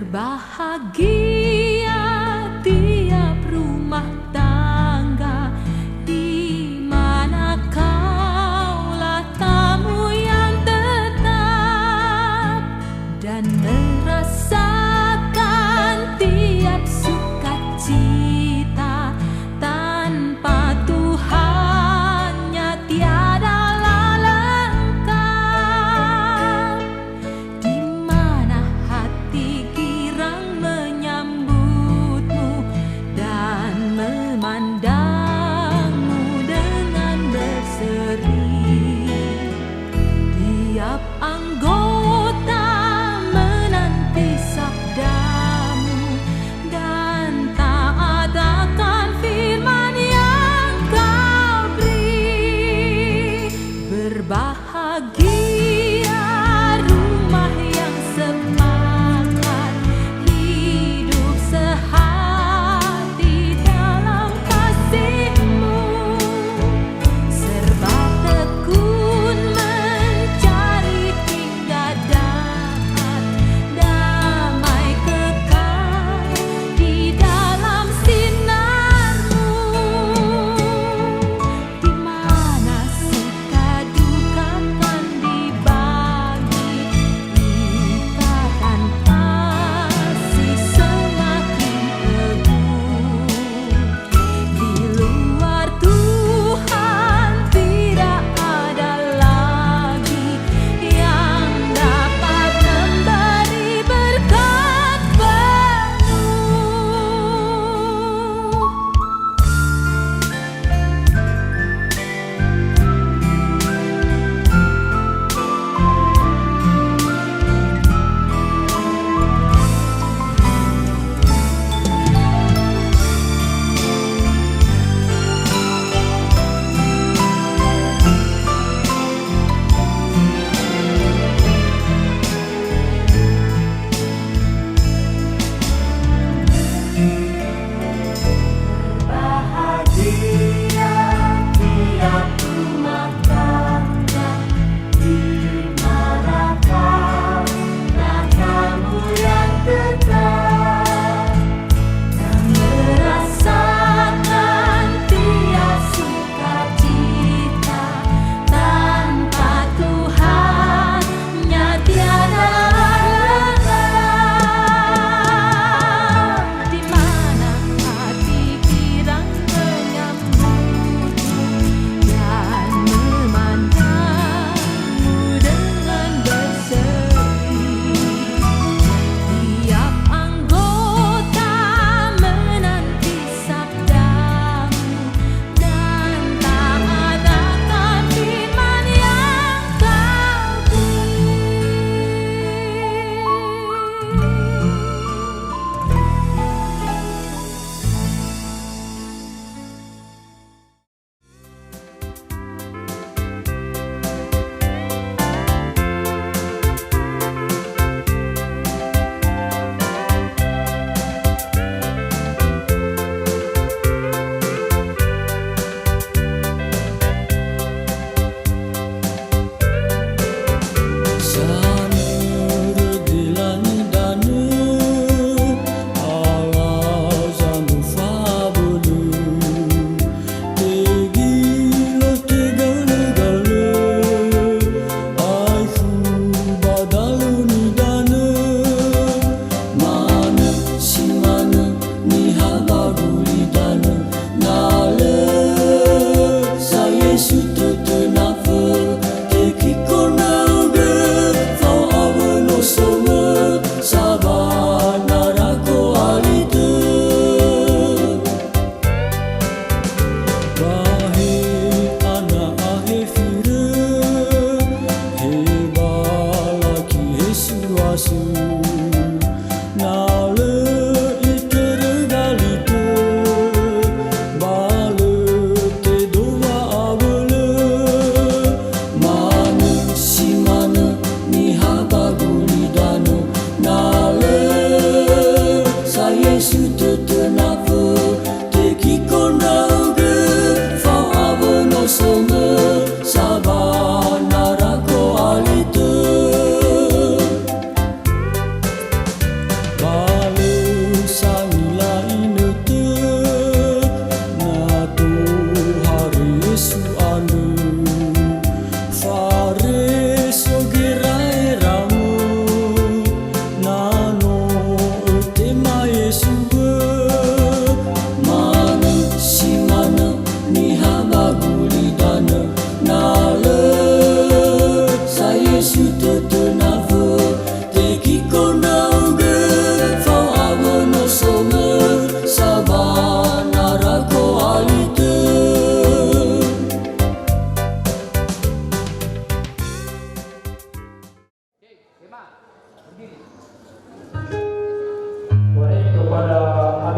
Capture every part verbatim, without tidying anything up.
Bahagia tiap rumah tangga di mana kaula tamu yang tetap, dan merasakan tiap sukacita tanpa Tuhannya tiadalah lengkap. Di mana hati girang menyambut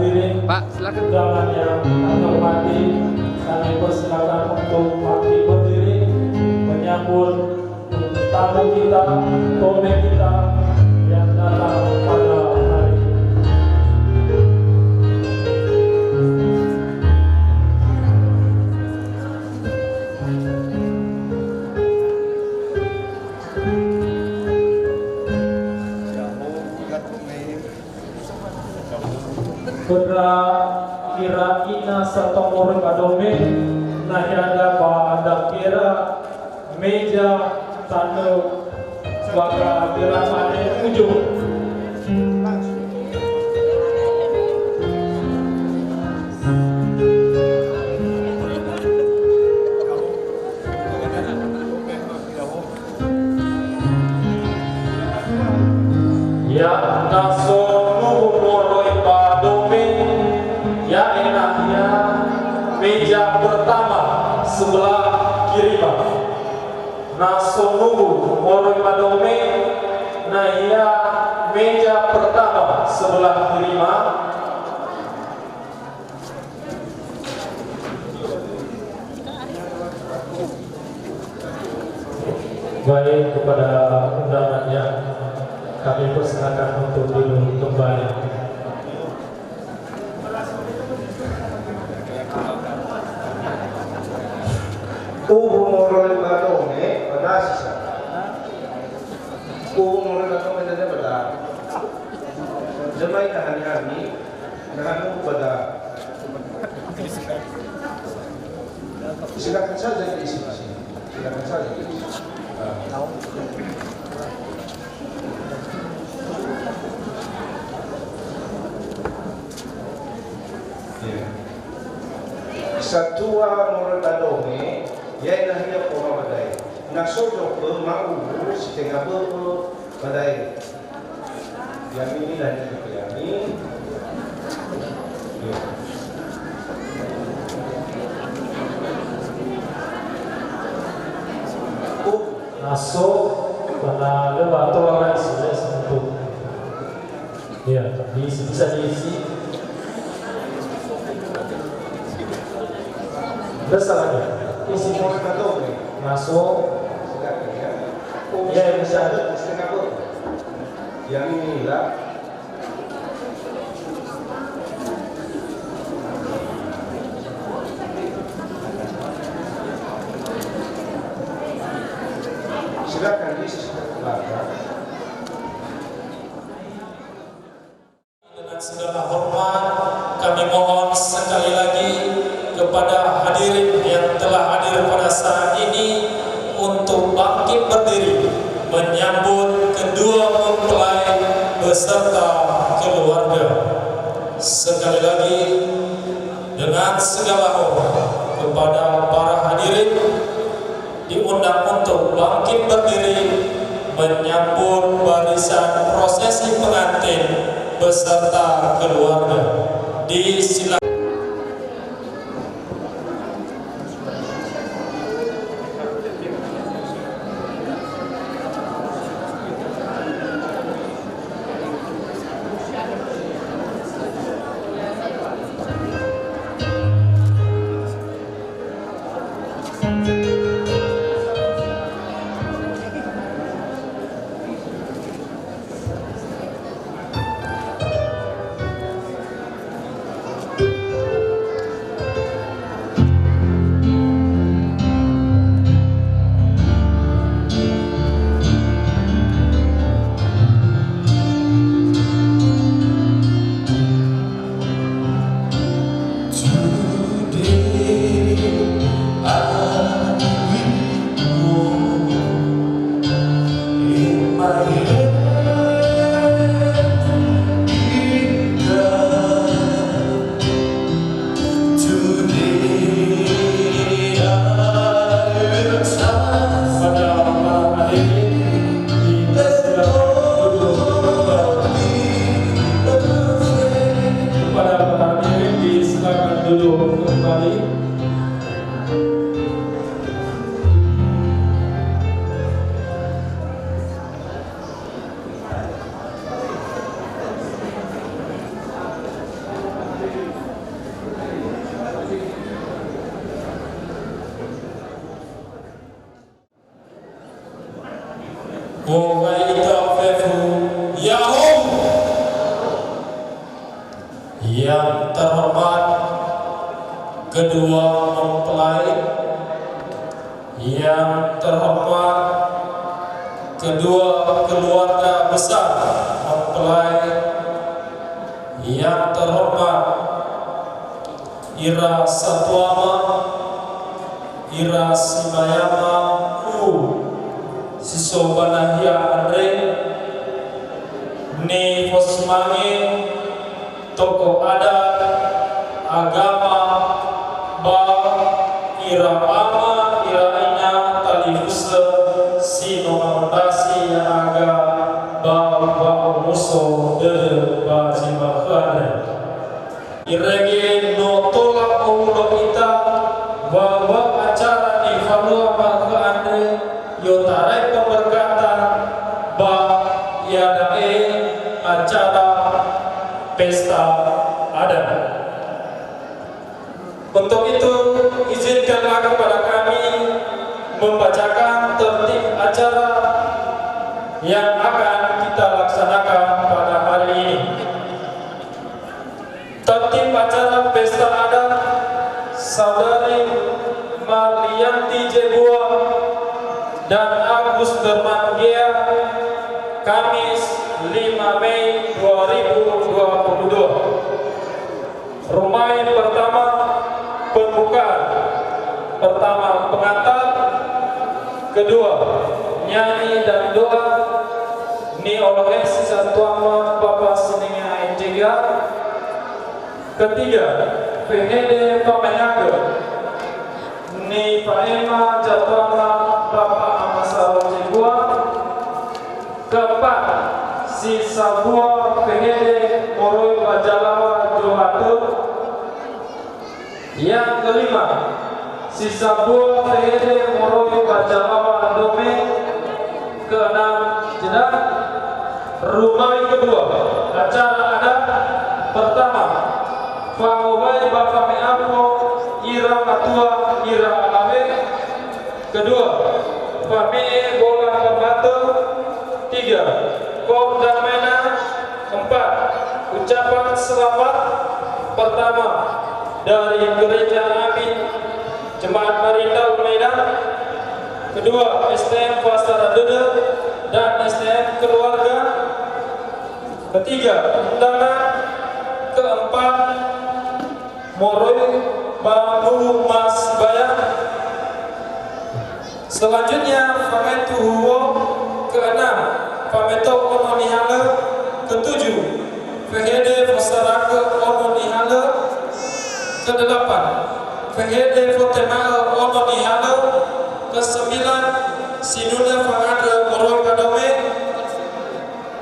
Pak, silakan. Undangan yang kami hormati, kami persilakan untuk bangkit berdiri menyambut tamu kita, tome kita yang datang pada hari ini. Khöra ira ina sato moroi ba dome, na he andrö ba dakhera, meja, tanö, bakha bera mane ujo. Ya, na so nuwu moroi ba dome, ya ena'ia meja pertama sebelah kiriba. Na so nuwu moroi ba dome, na ia meja pertama sebelah kiriba. Baik, kepada undangannya, kami persilakan untuk duduk kembali. Uwu moroi ba dome, ba nasi sa. Uwu moroi ba dome, dada ba da. Jemaah hami-hami, Nah, anu pada. Silakan saja diisi di sini. Silakan saja diisi. Ah. Ya. Satua moroi ba dome, ya nahia poma ba da'e. Na so zokhö ma'uwu si tenga bö'ö ba da'e. Ya'ami nilanjut ya'ami. Na so, ba na lö ba tola isi, ya, satu. Ya, diisi, bisa diisi. Bisa lagi. Isi. Na so. Ya, bisa. Ya'ami nila. Silakan, Miss, ke belakang. Dengan segala hormat, kami mohon sekali lagi kepada hadirin yang telah hadir pada saat ini untuk bangkit berdiri menyambut kedua mempelai beserta keluarga. Sekali lagi, dengan segala hormat kepada para hadirin, diundang untuk bangkit berdiri menyambut barisan prosesi pengantin beserta keluarga. Disilakan. Yang terhormat kedua mempelai, yang terhormat kedua keluarga besar mempelai, yang terhormat ira satuama, ira sibayama u si so ba nahia andre, nifosumange tokoh adat, agama, ba ira ama, ira ina talifusö si no mangondrasi ya'aga ba wa'omuso dödö ba zi ma'ökhö andre. Irege no tola owulo ita wa, wa acara nifalua ma'ökhö andre i'otarai pemberkatan ba iada'e acara pesta adat. Untuk itu, izinkanlah kepada kami membacakan tertib acara yang akan kita laksanakan pada hari ini. Tertib acara pesta adat, Saudari Marlianti Jebua dan Agus Derman Gea, Kamis lima Mei dua ribu dua puluh dua. Rumai pertama, pembukaan. Pertama, pengantar. Kedua, nyanyi dan doa. Ni'olohe si satuama Bapa Sinenge Aenjega. Ketiga, fehede famaeagö. Nifa'ema zatona Bapa Amasaro Jebua. Keempat, si sambua fehede moroi ba zalaŵa Johatu. Yang kelima, si sambua fehede moroi ba zalaŵa Dome. Keenam, jeda. Rumai kedua, acara adat. Pertama, fa'owai ba fame'apo ira matua, ira alawe. Kedua, fame'e bola permata. Tiga, kordamena. Empat, ucapan selamat. Pertama, dari Gereja Abid Jemaat Marinda Medan. Kedua, S T M Fasara Dödö dan S T M Keluarga. Ketiga, undangan. Keempat, moroi ba Nulu Mas Bayang. Selanjutnya, famaetu huo. Keenam, fameto ono nihalö. Ketujuh, fehede fosarakö ono nihalö. Kedelapan, fehede fotema'ö ono nihalö. Kesembilan, sinunö fangandrö moroi ba dome.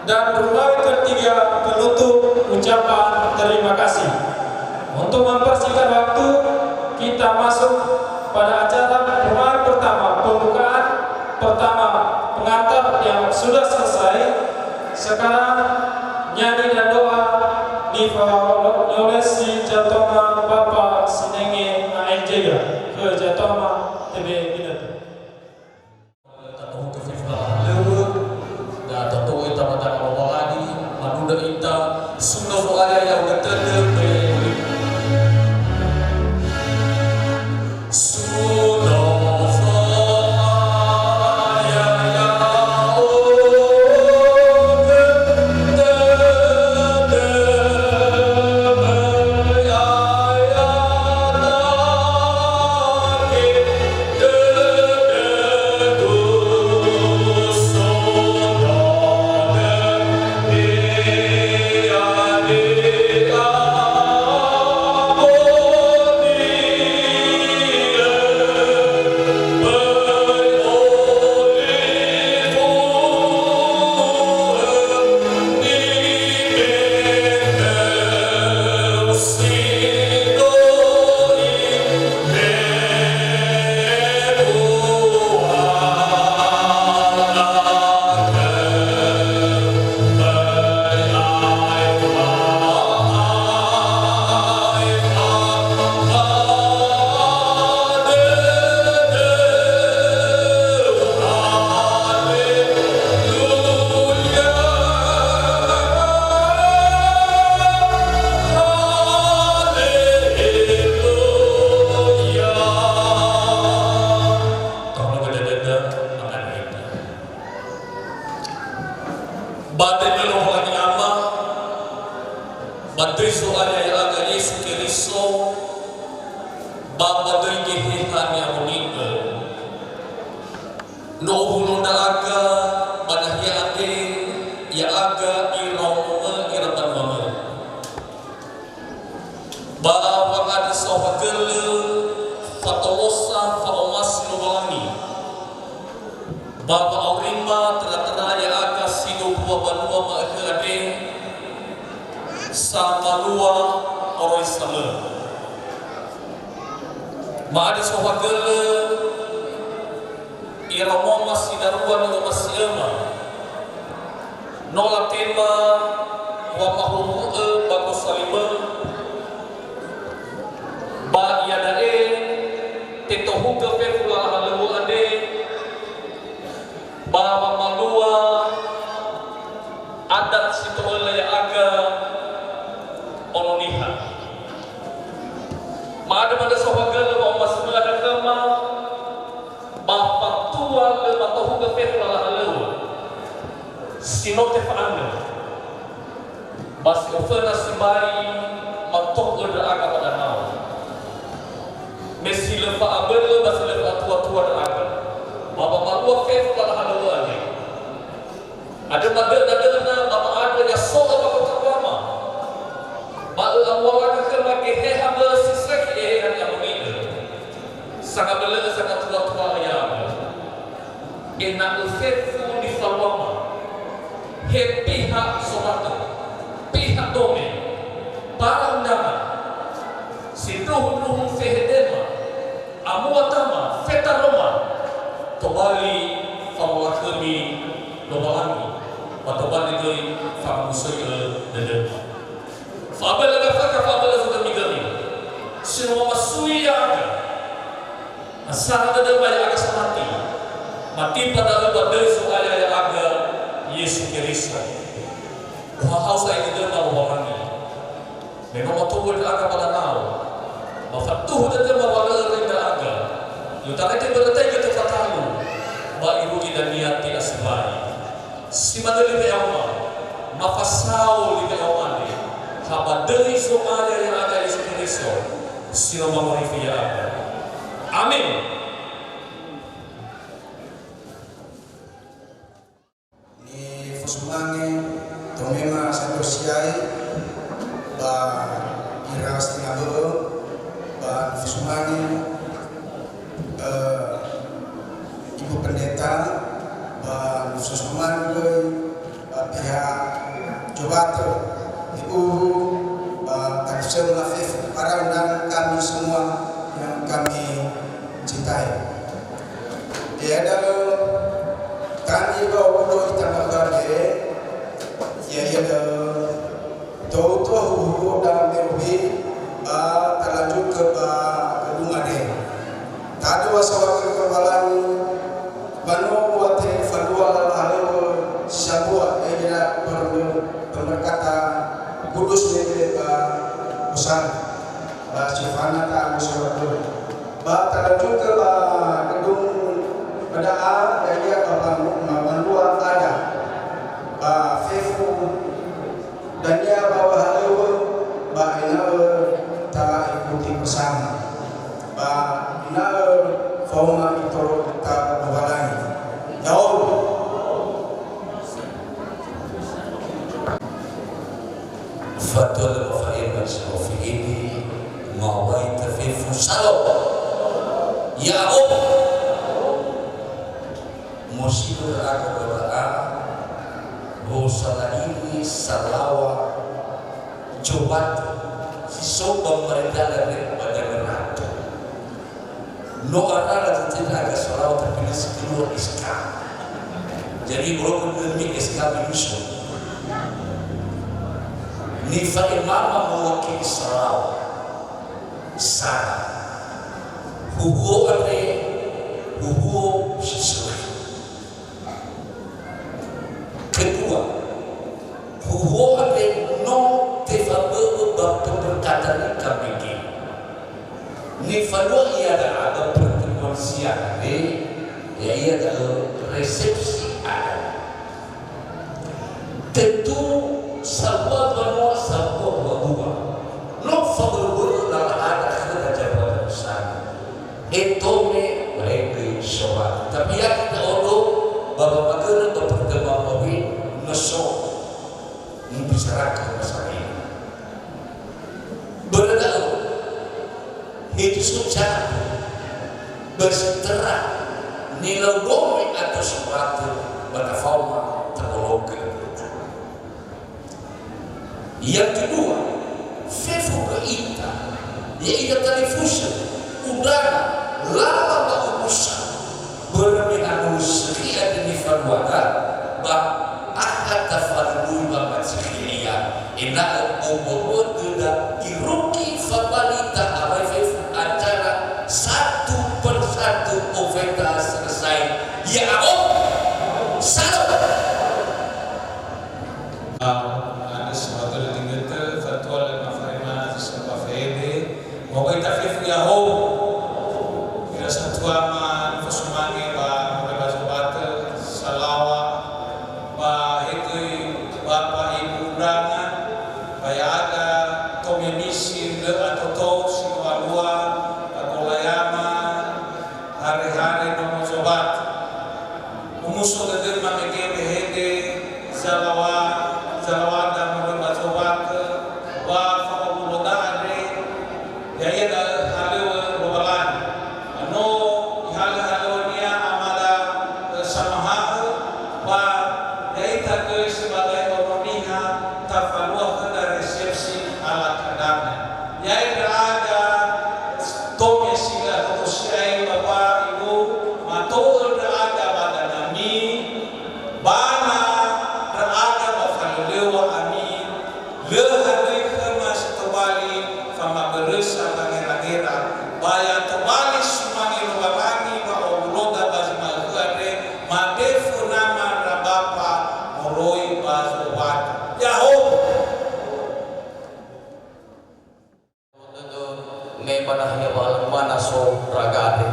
Dan rumai ketiga penutup ucapan terima kasih. Untuk mempersingkat waktu, kita masuk pada acara rumai pertama, pembukaan pertama, pengantar yang sudah selesai. Sekarang nyanyi dan doa nifa'oloi oleh si zatoma Bapa Sinenge Aenjega, khö zatoma T B Binatu. Tatohugö fefu halöŵö, da tato'ö ita ba danga Lowalangi, manunö ita, suno Zo'aya ya'ugö tödö, böi. Suno Zo'aya ya'ugö tödö, böi ayada. Ba döi Zo'aya ya'aga Yesu Keriso, ba ba döi Geheha ni'amoni'ö. No uhulo ndra'aga ba nahia andre, ya'aga iraomomö ira mbanuamö. Ba wangandrö saohagölö fatolosa fa'omasi Lowalangi. Ba wa'aurima tera-tera ya'aga si no mbua banua ma'ökhö andre, samalua oroisa lö. Ma'andrö saohagölö ira omasi darua no omasi'öma. No latema wamahuhu'ö ba gosalimö, ba iada'e tetohugö fefu lala halöŵö andre, ba wamalua adat si to'ölö ya'aga ono niha. Ma'andrö-ma'andrö saohagölö wa'omasumö andrö khöma, ba fatua lö matohugö fefu lala halöŵö si no tefa'anö. Ba si oföna sibai matohugö ndra'aga ba danao. Me si lö fa'abölö ba si lö fa'atuatua ndra'aga. Ba wamalua fefu lala halöŵö andre. Andrö madöna-döna ba ma'andrö ya so'ö ba Kota Wama. Ba ö'amualagö khöma Geheha mösi sökhi Eheha ni'amoni'ö. Sangabölö'ö sangatuatua ya'aga. Ena'ö fefu nifaluama, he pihak somatö, pihak dome, para undangan, sindruhu-ndruhu fehedema, amua tama, fetaroma, tobali famolakhömi Lowalangi, ba tobali göi fangusöi'ö dödöma. Fa'abölö gafökha, fa'abölö fagömi-gömi. Si no mamasui ya'aga. Asara dödöma ya'aga samati. Mati ba da'ö ba döi Zo'aya ya'aga Yesu Keriso. Ohahau sa'ae dödöma Lowalangi. Me no matobö ndra'aga ba danao. Ba fatuhu dödöma wa lö öröi ndra'aga. Lö tanai tebörötaigö tefatalu. Ba irugi dania te'a sibai. Si manö li we'auma, ma fasao li we'auma andre, ha ba döi Zo'aya ya'aga Yesu Keriso, si no mangorifi ya'aga. Amin. Nifosumange, tomema sandro siai, ba ira stenga bö'ö, ba nifosumange, eh, Ibu Pendeta, ba nifosumange göi, ba pihak Jobato, Ibu, ba talifusöma fefu, para undangan kami semua yang kami cintai. Ya'ia da'ö, tani ba obudo ita ba khöda, ya'ia da'ö, tou tohuhu da'ö meruhi, ba talanjutke ba gedung andre. Tadu wa sawakhö Lowalangi, ba no wa tefalua lala halöŵö si sambua, ya'ia per-, pemberkatan kudus mege ba Hosanna. Ba Stefana ta'alu sawakhö. Ba talanjutke ba gedung da'a, ya'ia ba, ba, ba mbanua ada. Ba fefu dania ba wahalöŵö, ba ena'ö ta'ikuti bersama. Ba ena'ö faoma itoro ita Lowalangi. Ya'ahowu. Fatua lö mafa'ema si ofi ini, ngawai tafefu salo. Ya'ahowu. Mosido ndra'aga ba da'a, Rosalini Salawa Jobato, si so ba Maridala Rek ba Dangerato. No ara latete ndra'aga salawa tapi lö si keluar S K. Jadi, boro demi S K minuso. Nifa'emama mewakili salawa. Sara. Huhuo andre, huhuo si sökhi. Kedua, huhuo andre no tefabö'ö ba pemberkatan K B G. Nifalua ia da'a ba pertemuan siang andre, ya'ia da'ö resepsi adat. Tentu sambua banua, sambua buku. Itu secara berseterang nilai dome atau sepatu bata faoma terbolongkan. Yang kedua, fefu ke ita, yaitu talifusö, undangan, lala ba ubusa, börö me hanurusökhi andrö nifaluada, ba akha tafalului ba macikhia, ena'ö omowö döda irugi fabalita awai fefu acara satu per satu ofeta selesai. Ya, oh, salam. Ande sahabat, tinggal fatua lima farima sisapa fede. Mau kita fefu ya ho. Ira satua ma fosumange ba, ba zobat salawa, ba hegöi bapa ibu undangan, ba ya'aga tomemisi lö atotou si lua-lua, ba golayama, hare-hare nomo zobat. Umuso dödöma mege wehede zalawa, zalawada moroi ba zobatö, wa fa'owuloda andre, ya'ia da'ö halöŵö Lowalangi. No ihalö-halöŵönia amada, eh, samaha'ö, ba ya'ita göi sebagai ono niha tafalua khöda resepsi ala kadame. Ya'e ndra'aga tome si latoto si'ai Bapa Ibu, mato'ö ndra'aga ba danami, bana ndra'aga ba falölöŵa ami, lö hanöi khöma si tobali famabörösa ba ngera-ngera, ba ya tobali sumange Lowalangi ba owuloda ba zi ma'ökhö andre, made fönama ndra bapa moroi ba zobatö. Ya'ahowu! Dödö, me ba nahia ba alamana so ndra'aga andre.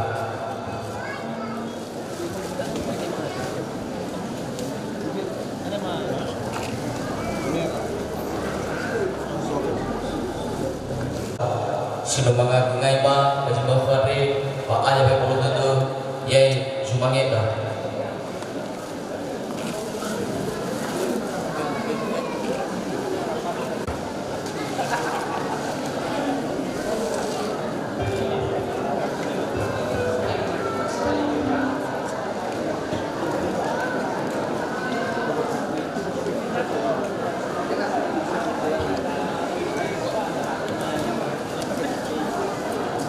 Si no mangagai ba, ba zi ma'ökhö andre, ba ayah webolo dödö, ya'e zumangeda.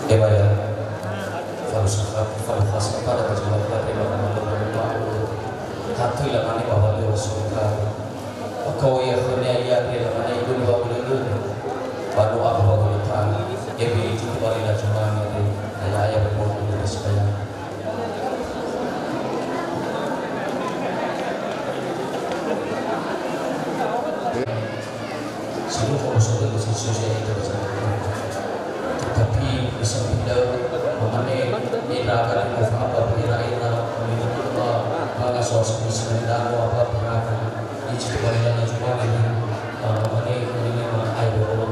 Ebaya, falsafa, falsafa pada kacamata tema. Hatui la mane bahwa dia suka. Kau ya khönia ia dia la mane ibu bahwa dia. Baru apa bahwa dia. Ebi itu kembali la cuma mati. Ayah, ayah berbuat ini supaya. Seluruh Solo itu sesuai dengan itu. Tetapi bisa kita memahami ira akan mengapa ira-ira menurut Allah, maka sosok di sebenarnya apa berapa. Iji tebalilana cuma ini, eh, ini, ini, ini, ayo, Allah,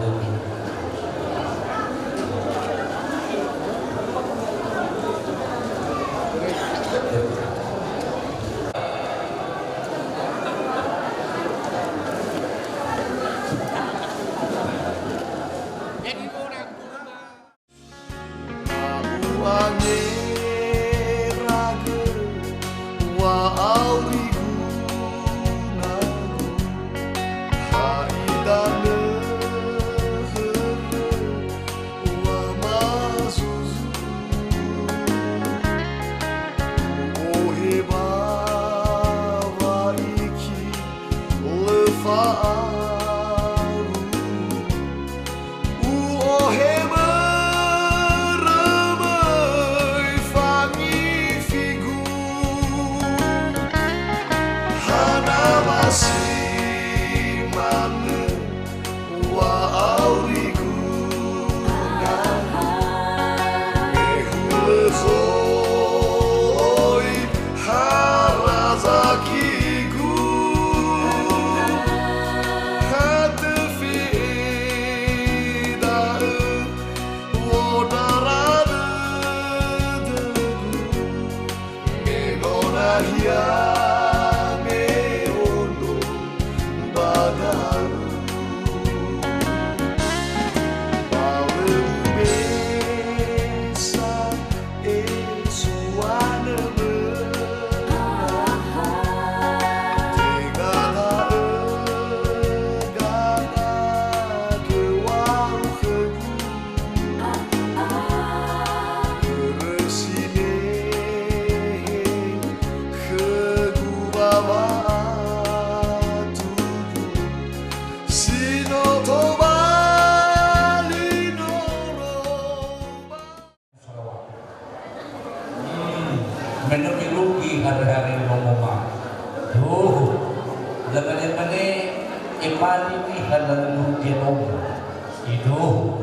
Ido,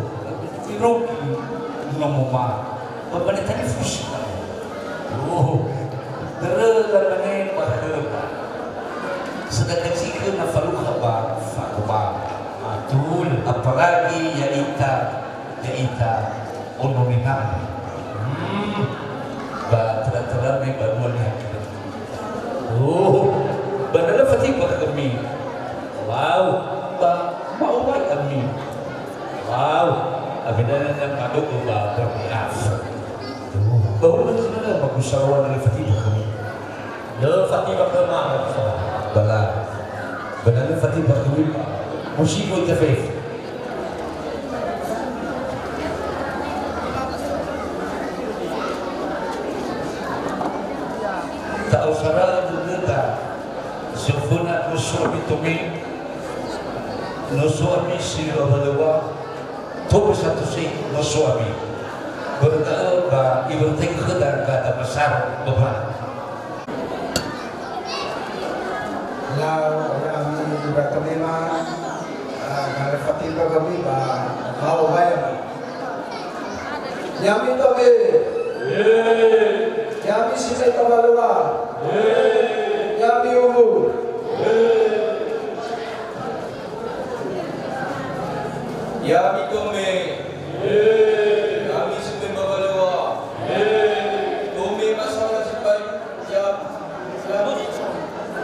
irogi nomo ma, ba bane tani fusi. Oh, dere lamane ba khöda. Sedangkan si khöna falukha ba fagoba. Atul, apalagi ya'ita, ya'ita ono menang. Hmm, ba tera-tera me ba dua niha. Oh, ba na lö fatiba khömi. Wow, ba ma'owai ami. Wow, awena na mado'ö ba berniaf. Tuh, ba hulö na ba gusalawan lö fatiba khömi. Lö fatiba khöma, bala. Ba na lö fatiba khömi, musigo ita fef. Ta'osara dödöda, zoföna no so ami tome, no so ami si lawalöwa, tobe sato se no so ami. Börö da'ö ba ibörötaigö khöda Gada Masaro, Bapak. Lau, lau, ami, ura kamema, ah, na lö fatiba khömi ba, mau bayar. Ya'ami tome. Ya'ami si mai ba walöwa. Ya'ami uwu. Ya'ami tome. Ya'ami si mai ba walöwa. Tome ba sara si bai. Ya, ya,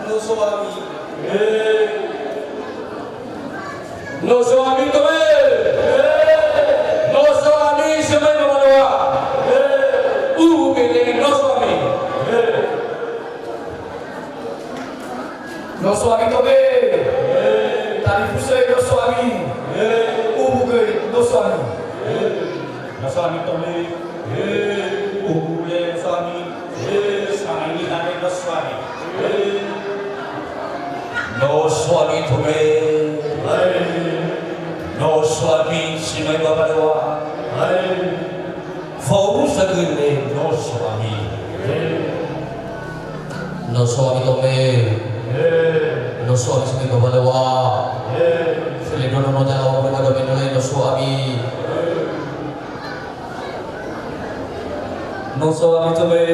no so ami. No so ami tome. No so ami si mai ba walöwa. Uwu gede no so ami. No so ami tome. Talifusö no so ami. Uwu göi no so ami. No so ami tome. Uwu le no so ami. Samaini nane no so ami. No so ami tome. No so ami si mai ba walöwa. Fa'urusa göi le no so ami. No so ami tome. No so ami si mai ba walöwa. Felendrua no zalaŵa ba dua minggu le no so ami. No so ami tome.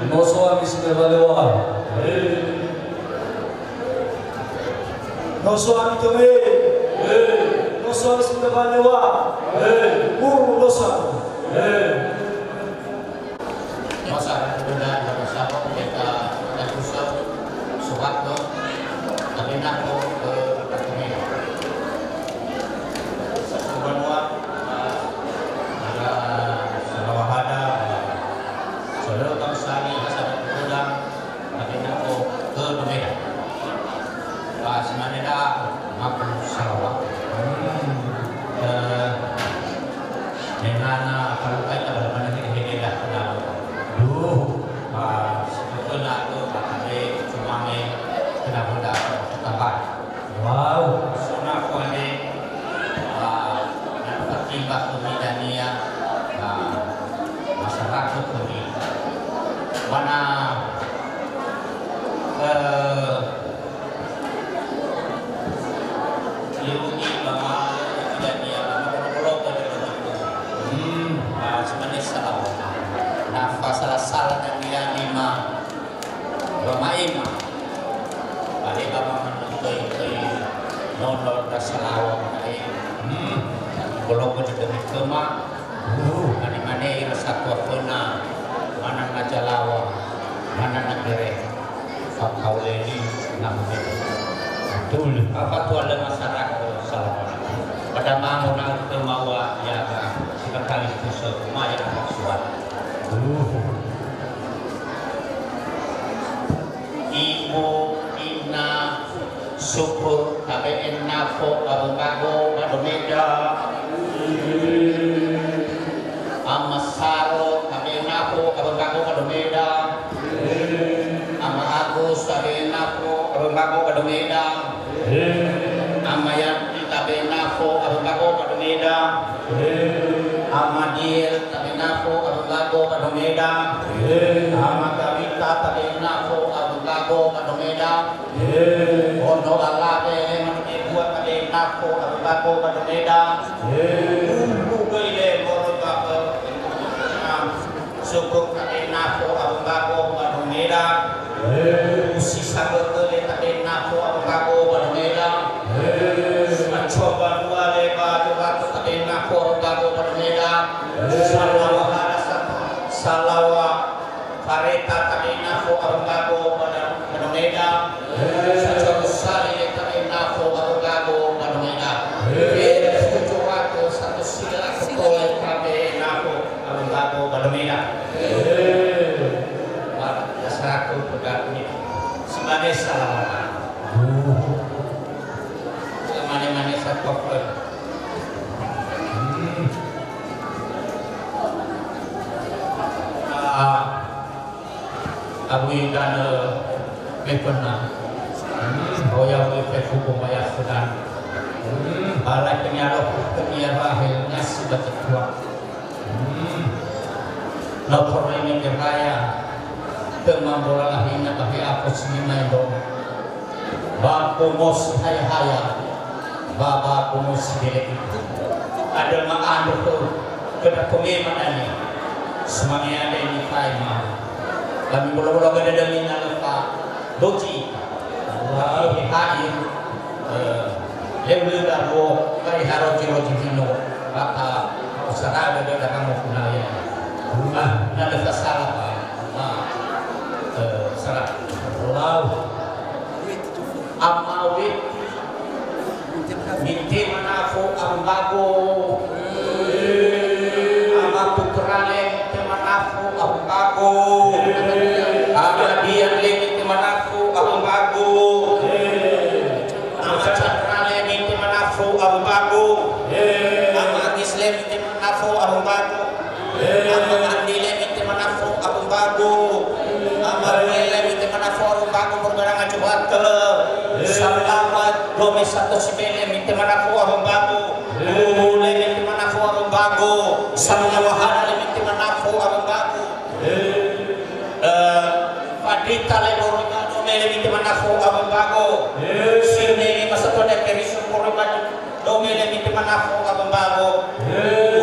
No so ami si mai ba walöwa. No so ami tome. No so ami si mai ba walöwa. Uwu no so ami. Masa ada, ada sapa kita, kita susah, surat ke, tapi nak ke, ke, ke, Satu banua, eh, ada salawahada, eh, salawahada, eh, tapi nak ke, ke, ke Medan. Ba si mane da, aku salawat. Hmm. Eh, dengan, eh, kalau kita dalam mana ini, ini dah kenal. Duh. Ba si kena tu, tak ada cuma ni, kena benda tambahan. Wow. Sona kuane, ah, na fatiba khömi dania, ah, masyarakat khömi. Wana, eh, Yahudi ba ma-, dania, ba ma-, bolo-bolo, bolo-bolo. Hmm. Ah, sebenarnya salah. Na fasala-sala dania lima. Wama'ema. Ba leba mamanu töi-töi nono ndra salawa'ö ma'e. Hmm. Bologö dödömi khöma. Uh. Mane-mane ira satua föna, manana zalaŵa, manana gere. Fakaoleli na mene. Betul. Apa tuan le masyarakat salawa'ö. Pada mango na khöma wa ya, sibakali fusö, ma ya apa suat. Uh. Ibu, ina, suku, tabe'e nafo, awö mbago, ba domeda. Ama Saro, tabe'e nafo, awö mbago, ba domeda. Ama Agus, tabe'e nafo, awö mbago, ba domeda. Ama Yanti, tabe'e nafo, awö mbago, ba domeda. Ama Diel, tabe'e nafo, awö mbago, ba domeda. Ama Gawita, tabe'e nafo, awö mbago, ba domeda. Ono alawe, lema no debua, tabe'e nafo, awö Mbago ba Domeda. Ulu göi le moroi ba, eh, Suku Tade Nafo Abu Mbago ba Domeda. Usi sagötö le Tade Nafo Abu Mbago ba Domeda. Macoba dua le ba Jurato Tade Nafo Abu Mbago ba Domeda. Salawa hara sa-, salawa Fareta Tade Nafo Abu Mbago ba Domeda. Sacoba sali le Tade Nafo Abu Mbago ba Domeda. Beda sucu waktu satu sila kepole Tade Nafo Abu Mbago ba Domeda. Ba, dasar aku pegat ni. Simane salaman. Mane-mane satu. Ah, Abui danö meföna. Oya we fefu bomaya föna. Balai penyalo kenia rahe nyasi baca tua. No toroi mege raya, tema mbola lahina ba he apo si lima endong. Ba komosi haya-haya, ba, ba komosi bele'i. Andrö ma'andrö khöu, khö ndra komema dania. Sumange andre nifaema. Ba mibolo-bolo gö dödömi na lö fa doji. Ba he ha'i, eh, leu lö darwo, ba he haroji-roji hino. Ba, ba, usara dödö daga mokunaya. Ba, na lö fa sala, ba, ba, eh, sala. Lau. Ama Weti, mitema nafo Abu Mbago. Ama Putrale, mitema nafo Abu Mbago. Ama Dian le, mitema nafo Abu Mbago. Ama Chandra le, mitema nafo Abu Mbago. Ama Agis le, mitema nafo Abu Mbago. Ama Andi le, mitema nafo Abu Mbago. Ama Rue le, mitema nafo Abu Mbago, Perbaranga Juwate. Salawa Dome Sato Sibele, mitema nafo Abu Mbago. Ulu le, mitema nafo Abu Mbago. Salawa Hana le, mitema nafo Abu Mbago. Eh, Fadita le moroi ba Dome le, mitema nafo Abu Mbago. Sinenge masatoda Keriso moroi ba Dome le, mitema nafo Abu Mbago.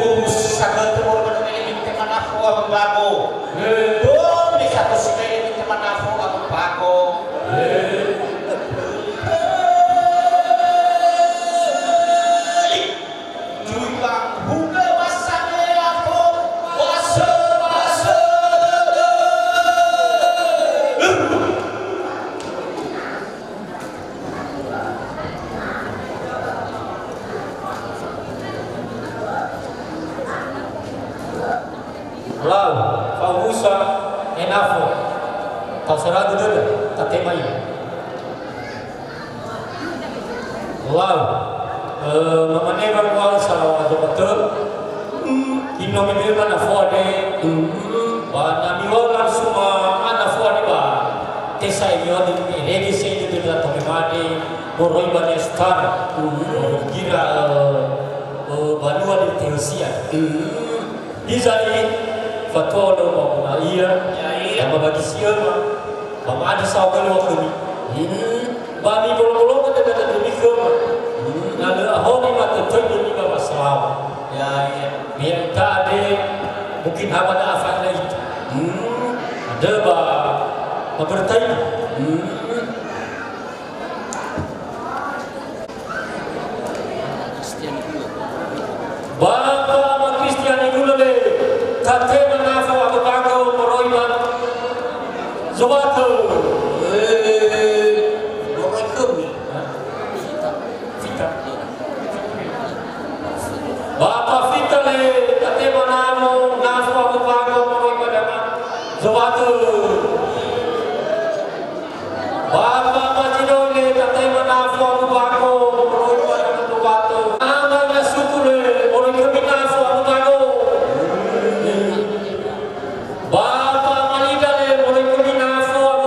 Urus sagötö moroi ba Dome le, mitema nafo Abu Mbago. Dome Sato Sibele, mitema nafo Abu Mbago. Tui banghugö wasamea fo, wasö-, wasö-, Lau, fa'ubusa, enafo. Ta'osara dödöda, tatema ia. Lau, eh, mamane wangoa salawa Abu Mbago. Hmm, ino mebe ba nafo andre. Hmm, ba na miwao langsung ma nafo andre ba. Tesa emiwa de erege se de de la tomemade. Moroi ba Nestar. Hmm, gira, eh, eh, banua de Teosia. Hmm. Hiza i fatua lö ba mona ia, ya, ya, ba bagi si öma, ba ma'andrö saohagölö khömi. Hmm. Ba mibolo-bologö dödömi khöma. Hmm. Na lö ahori matötöi dömi ba wasalawa. Ya, ya. Me ya'ita andre, mungkin ha ba da'a fa'ila ita. Hmm. Andrö ba, ba bertai. Hmm. Bapa ama Kristiani dulu le, tatema nafo Abu Mbago moroi ba Zowato. Eh, moroi khömi. Fita. Bapa Fita le, tatema nafo, nafo Abu Mbago moroi ba dama Zowato. Bapa ama Zidoi le, tatema nafo Abu Mbago moroi ba dama Zowato. Ama Yasuku le, moroi khömi nafo Abu Mbago. Bapa ama Lida le, moroi khömi nafo Abu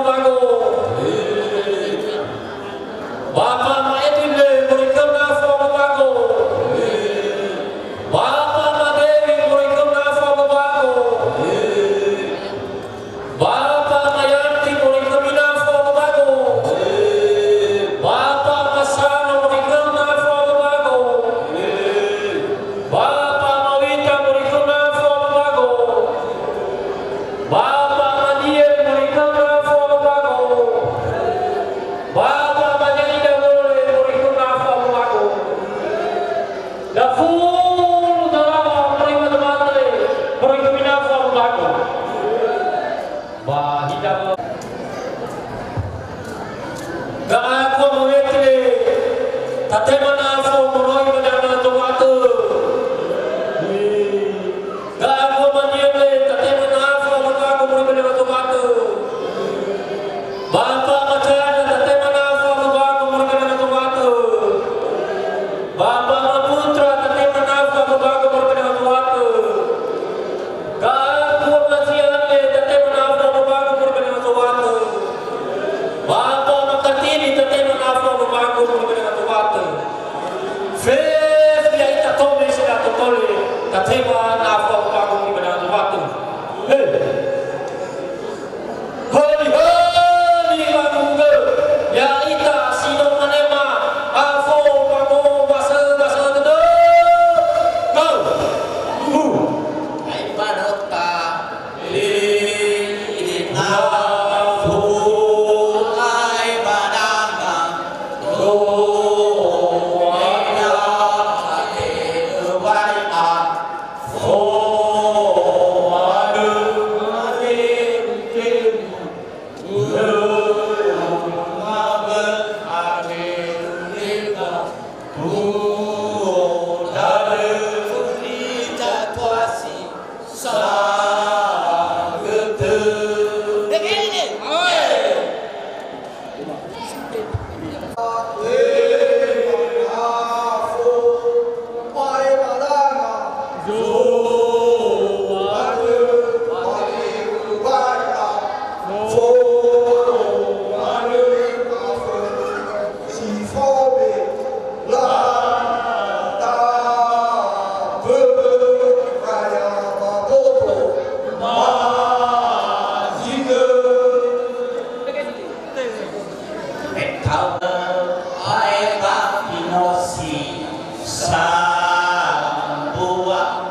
Aefa finosi sambua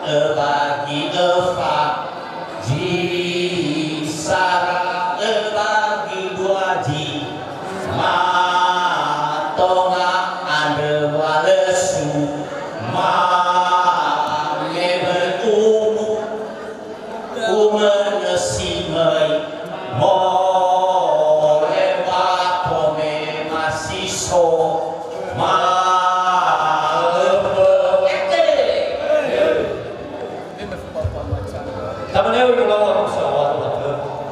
öwagi öfa, zi sara öwagi dua, zi matonga andrö walösu, mangewö umu. Umönö si möi, moroi ba komema si so, ma'ökhö. Tamaneo iolawa musa wa.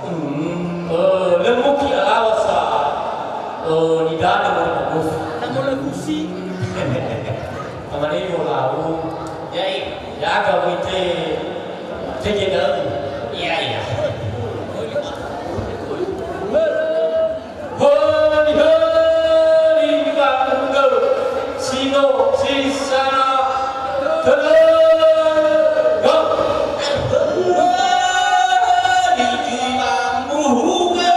Mm, eh, lö muki alawa sa, eh, nidanö moroi ba gofu. Tamaneo iolawu. Yai. Yaga wite tege daun. Iya, iya. Holi, holi, bangga. Sino, sisana, tele, go. Holi, bangga.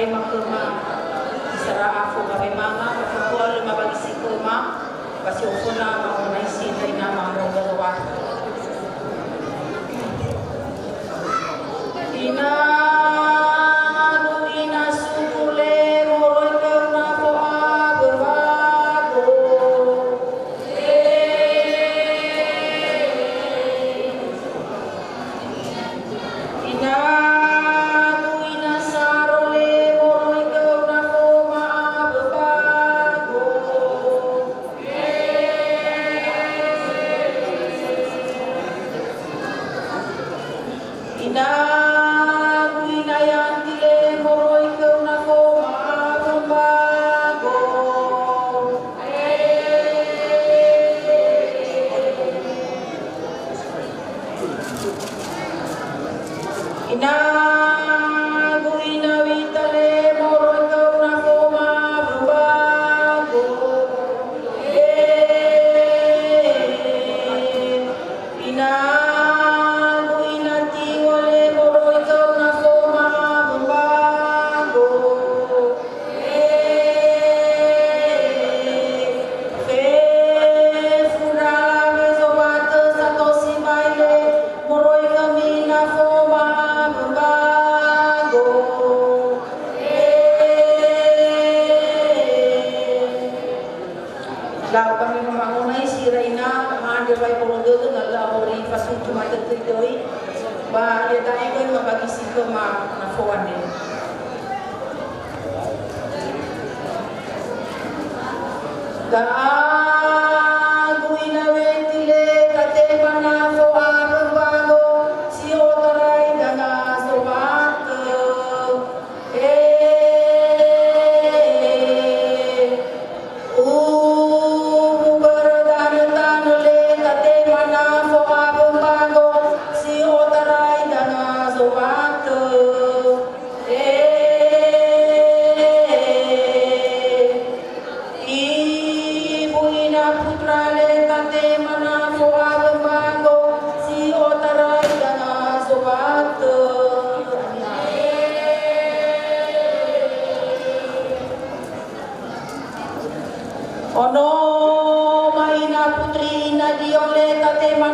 Tema khöma, isara afo ba wemanga, ba fatua lö mabagisi khöma, ba si oföna ma'onaisi ndra ina ma'amondra Zo'aya. Ina, ina sudu le moroi khöu nafo awö mbago. Ina, ina saro le moroi khöu nafo ma'awö mbago. Ina, ina yanti le moroi khöu nafo ma'awö mbago. Ina, ina wita le moroi khöu nafo ma'awö mbago. Ina, ina tiwa le moroi khöu nafo ma'awö mbago. Fefu ndra alawe zobatö sato sibai le moroi khömi nafo ma'awö mbago. Lau kami ma'onaisi ira ina, ma'andrö wai polo dödö, na lö amori fasutu matõtõi döi, ba iada'e göi mabagisi khöma nafo andre. Gagu ina weti le tatema nafo awö mbago si otarai danga zobatö. E, ubu börö danö tanö le tatema nafo awö mbago si otarai danga zobatö. E, ibu ina putra le tatema nafo awö mbago si otarai danga zobatö. Ono ma ina putri ina dio le tatema